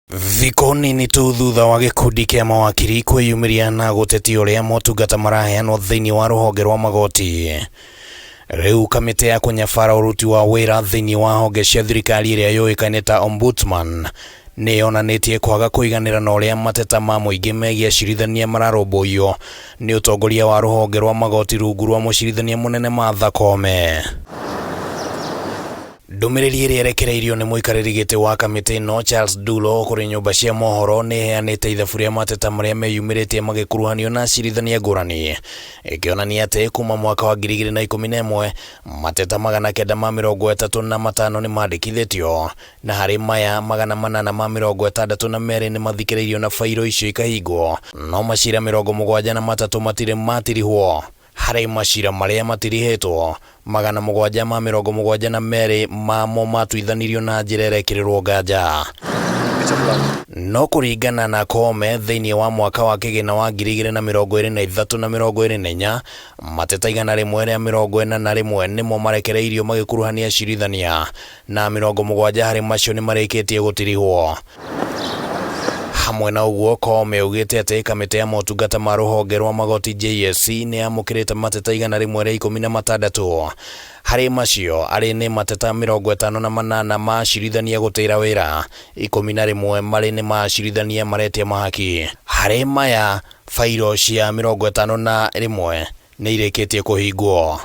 Thikũ nini tu thutha wa gĩkundi kĩa mawakiri kwĩyumĩria na gũtetia ũrĩa motungata maraheanwo thĩinĩ wa rũhonge rwa magoti. Rĩu kamĩtĩ ya kũnyabara ũruti wa wĩra thĩinĩ wa honge cia thirikari ĩrĩa yũĩkaine ta Ombudsman nĩ yonanĩtie kwaga kũiganĩra na ũrĩa mateta ma mũingĩ megiĩ acirithania mararũmbũiyo nĩ ũtongoria wa rũhonge rwa magoti rungu rwa mũcirithania mũnene Martha Koome. Ndũmĩrĩri ĩrĩa ĩrekereirio nĩ mũikarĩri gĩtĩ wa kamĩtĩ ĩno Charles Ndulo kũrĩ nyũmba cia mohoro nĩ ĩheanĩte ithabu rĩa mateta marĩa meyumĩrĩtie magĩkuruhanio na acirithania ngũrani, ĩkĩonania atĩ kuma mwaka wa 2011 mateta 935 nĩ mandĩkithĩtio na harĩ maya 862 nĩ mathikĩrĩirio na bairo icio ikahingwo, no macira 73 matirĩ matirihwo. Harĩ macira marĩa matirihĩtwo, 772 mamo matuithanirio na njĩra ĩrekĩrĩrwo nganja. No kũringana na Koome, thĩinĩ wa mwaka wa kĩgĩna wa 2023 na 24, mateta 141 nĩmo marekereirio magĩkuruhania acirithania, na 70 harĩ macio nĩ marĩkĩtie gũtirihwo. Hamwe na ũguo, Koome augĩte atĩ kamĩtĩ ya motungata ma rũhonge rwa magoti JSC nĩ yamũkĩrĩte mateta 116. Harĩ macio, arĩ nĩ mateta 58 ma acirithania gũtĩra wĩra, 11 marĩ nĩ ma acirithania maretia mahaki. Harĩ maya, bairo cia 51 nĩ irĩkĩtie kũhingwo.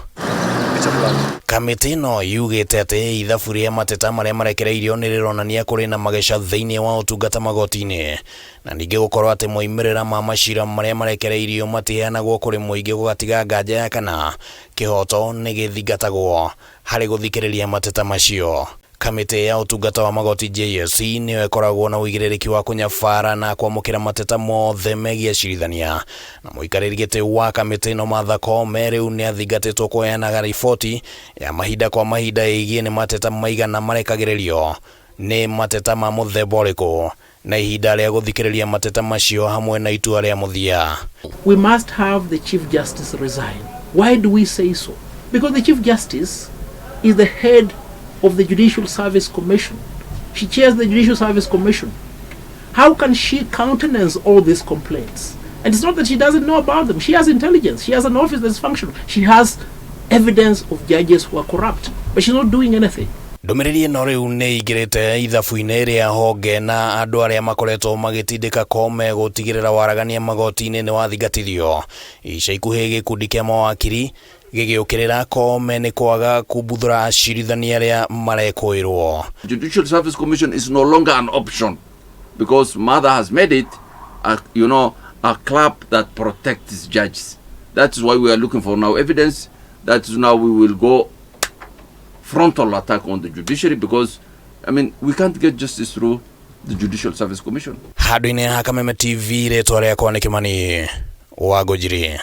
Kamĩtĩ ĩno yugĩte atĩ ithabu rĩa mateta marĩa marekereirio nĩ rĩronania kũrĩ na mageca thĩinĩ wa ũtungata magoti-inĩ, na ningĩ gũkorwo atĩ moimĩrĩra ma macira marĩa marekereirio matiheanagwo kũrĩ mũingĩ gũgatiga nganja ya kana kĩhoto nĩ gĩthingatagwo harĩ gũthikĩrĩria mateta macio. Kamĩtĩ ya ũtungata wa magoti JSC nĩyo ĩkoragwo na ũigĩrĩrĩki wa kũnyabara na kwamũkĩra mateta mothe megiĩ acirithania, na mũikarĩri gĩtĩ wa kamĩtĩ ĩno Martha Koome rĩu nĩ athingatĩtwo kũheanaga riboti ya mahinda kwa mahinda ĩgiĩ nĩ mateta maigana marekagĩrĩrio, nĩ mateta ma mũthemba ũrĩkũ, na ihinda rĩa gũthikĩrĩria mateta macio hamwe na itua rĩa mũthia. We must have the Chief Justice resign. Why do we say so? Because the Chief Justice is the head of the Judicial Service Commission. She chairs the Judicial Service Commission. How can she countenance all these complaints? And it's not that she doesn't know about them. She has intelligence. She has an office that's functional. She has evidence of judges who are corrupt, but she's not doing anything. Ndũmĩrĩri ĩno rĩu nĩ ĩingĩrĩte ithabu-inĩ rĩa honge na andũ arĩa makoretwo magĩtindĩka Koome gũtigĩrĩra waragania magoti-inĩ nĩ wathingatithio. Ica ikuhĩ gĩkundi kĩa mawakiri gĩgĩũkĩrĩra Koome nĩ kwaga kumbuthũra acirithania arĩa marekũĩrwo. Judicial Service Commission is no longer an option because Martha has made it a club that protects judges. That is why we are looking for now evidence. That is now we will go frontal attack on the judiciary because, I mean, we can't get justice through the Judicial Service Commission. Handũ-inĩ ha Kameme TV, rĩtwa rĩakwa nĩ Kĩmani wa Ngũnjiri.